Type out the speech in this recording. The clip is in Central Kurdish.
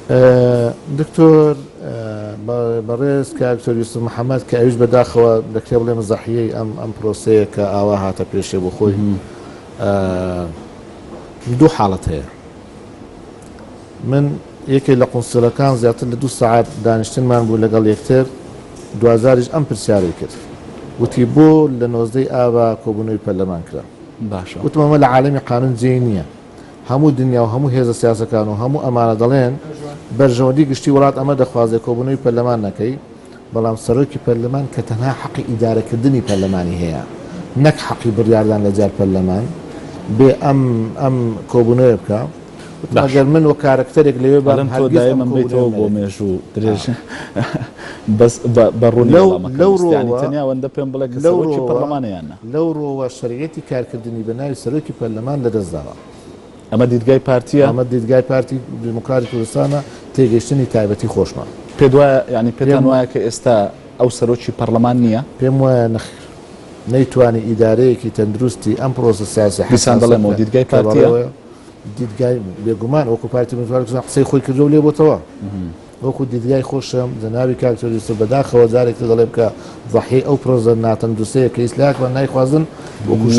دکتۆر بەڕێز کاک دکتۆر یوسف محەممەد کە ئەویش بەداخەوە دەکرێ بڵێم زەحیەی ئەم ئەم پرۆسەیە کە ئاوا هاتە پێشێ بۆ خۆی دوو حاڵەت هەیە من یەکێ لە قونسلەکان زیاتر لە دوو سەعات دانیشتنمان بوو لەگەڵ یەکتر دوازاریش ئەم پرسیارەی کرد وتی بۆ لە نۆزدەی ئابا کۆبوونەوەی پەرلەمان کرا باشە وتم ئەمە لە عالەمی قانون جێی نییە هەموو دنیا و هەموو هێزە سیاسەکان و هەموو ئەمانە دەڵێن بەرژەوەندی گشتی وڵات ئەمە دەخوازێ کۆبوونەوەی پەرلەمان نەکەی، بەڵام سەرۆکی پەرلەمان کە تەنها حەقی ئیدارەکردنی پەرلەمانی هەیە نەک حەقی بڕیاردان لە جار پەرلەمان بێ ئەم ئەم کۆبوونەوەیە بکا. وتم باشە. ئەگەر من وەک کارەکتەرێک لەوێ بام ئەڵێم تۆ هەرگیز ئەم دایمەن بێیتەوە کۆبوونەوەم بۆ نەدەکرد. مێژوو درێژ بەس بە بە ڕوونی لەو وەڵامەکەم لەو ویست یانی ڕووەوە تەنیا ئەوەندە پێم بڵێ کە لەو سەرۆکی ڕووەوە پەرلەمانە یان نا؟ لەو ڕووەوە شەرعیەتی کارکردنی بە ناوی سەرۆکی پەرلەمان لەدەست داوە. ئەمە دیدگای پارتییە؟ ئەمە دیدگای پارتی دیموکراتی کوردستانە، تێگەیشتنی تایبەتی خۆشمە. پێت وایە یانی پێتان پێم وایە کە ئێستا ئەو سەرۆکی پەڕلەمان نییە؟ پێم وایە نەخێر. نەیتوانی ئیدارەیەکی تەندروستی ئەم پرۆسە سیاسیە دیسان حەساسە دەڵێمەوە بکە دیدگای کە پارتییە؟ بەڕێوەیە. دیدگای بێگومان وەکو پارتی دیموکراتی کوردستان قسەی خۆی کردووە و لێ بۆتەوە. وەکو دیدگای خۆشم جەنابی کاک دکتۆر یوسف بەداخەوە جارێک تر دەڵێم کە زەحیەی ئەو پرۆسە ناتەندروستەیە کە ئیسلاکمان نایخوازن وەکو لە.